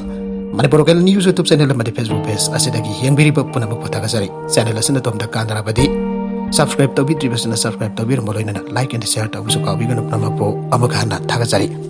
Manipur local news YouTube channel ꯑꯃꯗꯤ ꯐꯦꯁꯕꯨꯛ ꯄꯦꯖ ꯑꯁꯤꯗꯒꯤ ꯌꯦꯡꯕꯤꯔꯤꯕ ꯄꯨꯝꯅꯃꯛꯄꯨ ꯊꯥꯒꯠꯆꯔꯤ꯫ ꯆꯦꯅꯦꯜ ꯑꯁꯤꯅ ꯑꯗꯣꯝꯗ ꯀꯥꯟꯅꯔꯕꯗꯤ ꯁꯕꯁꯀ꯭ꯔꯥꯏꯕ ꯇꯧꯕꯤꯗ꯭ꯔꯤꯕꯁꯤꯅ ꯁꯕꯁꯀ꯭ꯔꯥꯏꯕ ꯇꯧꯕꯤꯔꯝꯕ ꯂꯣꯏꯅꯅ ꯂꯥꯏꯛ ꯑꯦꯟ ꯁꯤꯌꯔ ꯇꯧꯕꯁꯨ ꯀꯥꯎꯕꯤꯒꯅꯨ꯫ ꯄꯨꯝꯅꯃꯛꯄꯨ ꯑꯃꯨꯛ ꯍꯟꯅ ꯊꯥꯒꯠꯆꯔꯤ꯫